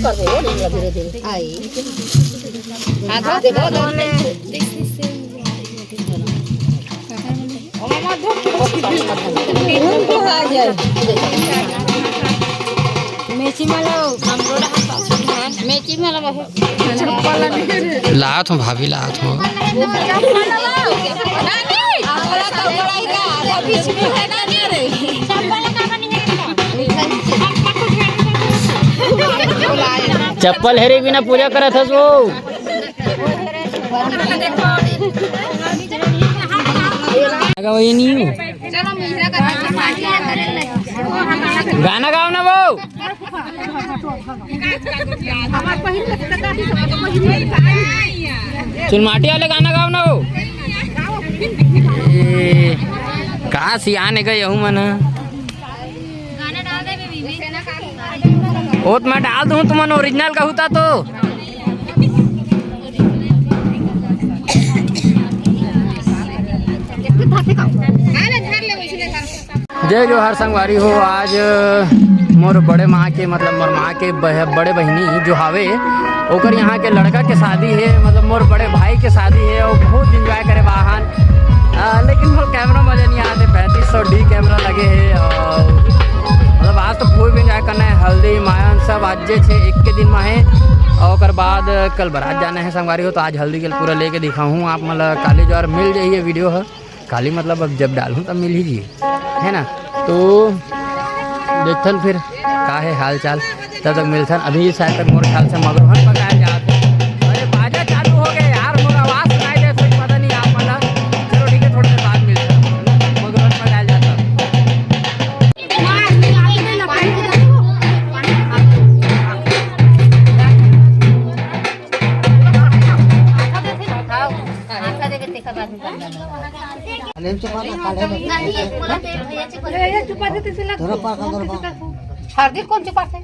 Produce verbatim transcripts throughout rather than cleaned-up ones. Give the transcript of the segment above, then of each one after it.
कर दे, धीरे धीरे। आई। आधा दे दो। मेची में लो। मेची में लो। लात हूँ भाभी, लात हूँ। चप्पल हेरे बिना पूजा करत हस वो। लगा वही नहीं हूँ। गाना गाओ ना वो। चुलमाटी वाले गाना गाओ ना वो। ए, का सियान है का यहू मन ह? ओत मैं डाल दूँ तुमन ओरिजिनल कहू ता तो। जय जोहार संगवारी हो। आज मोर बड़े माँ के, मतलब मोर माँ के बह-, बड़े बहिनी जो हावे, ओकर यहाँ के लड़का के शादी है, मतलब मोर बड़े भाई के शादी है और बहुत एंजॉय करे बाहन। आ, लेकिन वो कैमरा मजा नहीं आते, पैंतीस सौ डी कैमरा लगे है और मतलब आज तो फुल एंजॉय करना है। हल्दी मायन सब आज जे छे एक के दिन में है और ओकर बाद कल बारात जाना है संगवारी हो। तो आज हल्दी के पूरा लेके दिखाहूँ आप, मतलब काली जोहार मिल जाइए वीडियो है। काली मतलब अब जब डालूँ तब मिल ही जी, है ना? तो देखथन फिर का है हाल चाल, तब तक मिलथन। अभी शायद तक मोर ख्याल से मगरहन पकाए जात हे। अरे बाजा चालू हो गए यार, मोर आवाज सुनाई दे, कुछ पता नहीं आप वाला। चलो ठीक है, थोड़ी देर बाद मिलथन, मगरहन पकाए जात हे। हरदी कौन चुपाथे?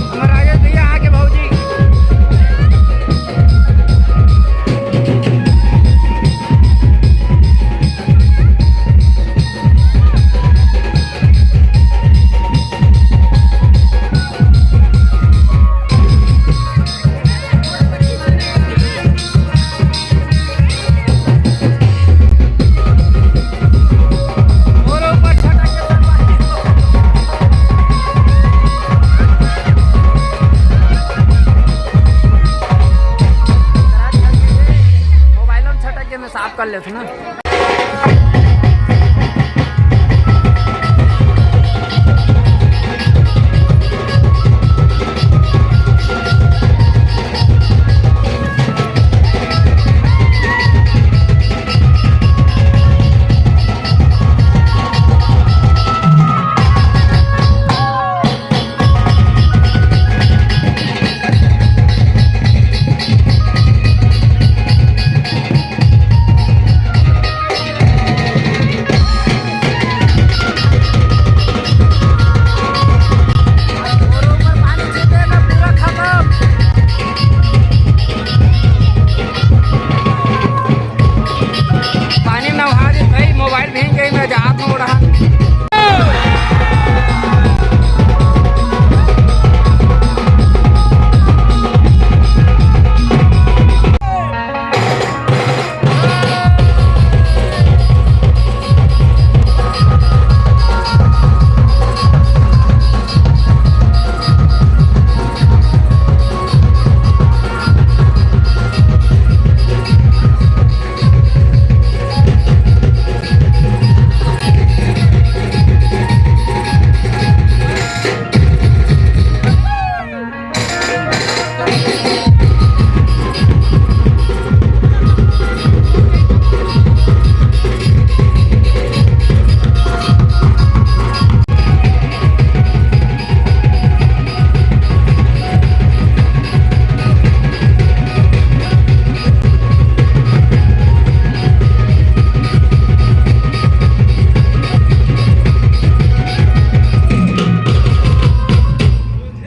हमर राजेश भैया आगे भौजी। मोबाइल में छटक के मैं साफ कर लेते ना। पानी में नहा दे भाई, मोबाइल भींग गई, मैं जात हूँ ओढ़ा।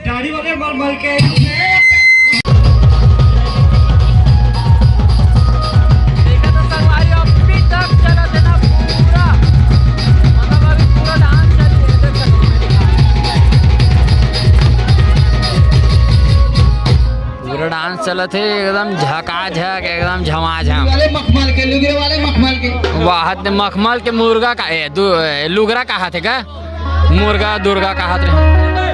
दाढ़ी वाले मल मल के। देखा तो संगवारी, अभी तक चलत हे ना पूरा, मतलब अभी पूरा डांस चालू हे, देख सकते हो। पूरा डांस चलत हे एकदम झकाझक, एकदम झमाझम। वाले मखमल के, लुगरे वाले मखमल के। वाह, ते मखमल के मुर्गा का, ए, दु-, ए, लुगरा कहाथे का? मुर्गा, दुर्गा कहात रहे।